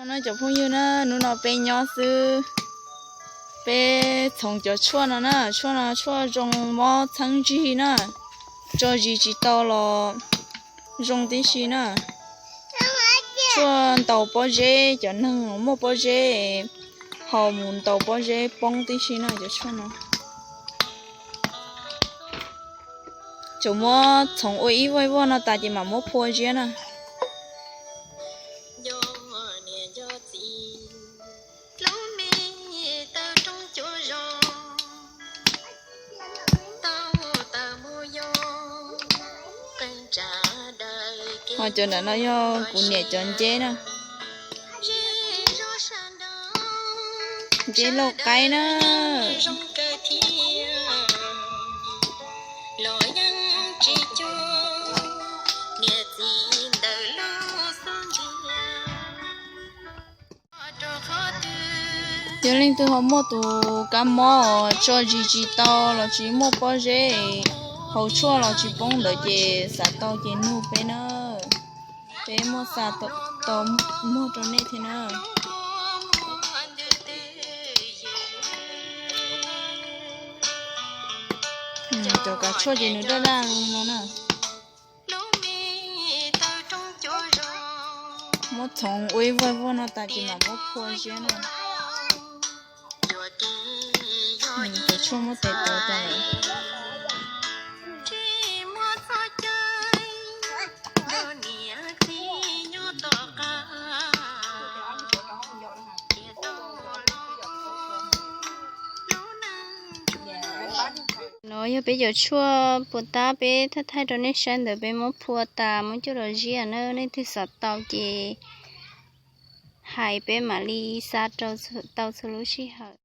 No cov phooj ywg na, hnub no peb nyob xwb, peb txhoov cov tshuaj no na, tshuaj no tshuaj zoo mob txheeb ntsig na, tso zis tsis tau los zoo tib si na. Tshuaj ntaus pob zeb, cov neeg muaj pob zeb, haus mus ntaus pob zeb poob tib si na cov tshuaj no. Tsuas muab txhoov ua ib vuag ib vuag no tas ces mam muab phua ziab na. Ho cov ntawm no yog kuv niam cov nceb na. Nceb lauj qaib na. Yog leej twg ho muaj tus kab mob tso zis tsis tau los tsis muaj pob zeb, haus tshuaj los tsis poob ntawd ces xav tau ces nug peb na, peb muab xa tau muag rau nej thiab na. Cov kav tshuaj ces nws daj daj no na. Muab txhoov ua ib vuag ib vuag no tas ces mam muab phua ziab na. Cov tshuaj muab tes tau tas lawm. No yog peb cov tshuaj puas tab peb thaij thaij rau nej saib ntawd peb muab phua tas muab coj los ziab na, leej twg xav tau ces hais peb mam li xa rau tau txhua lub sij hawm.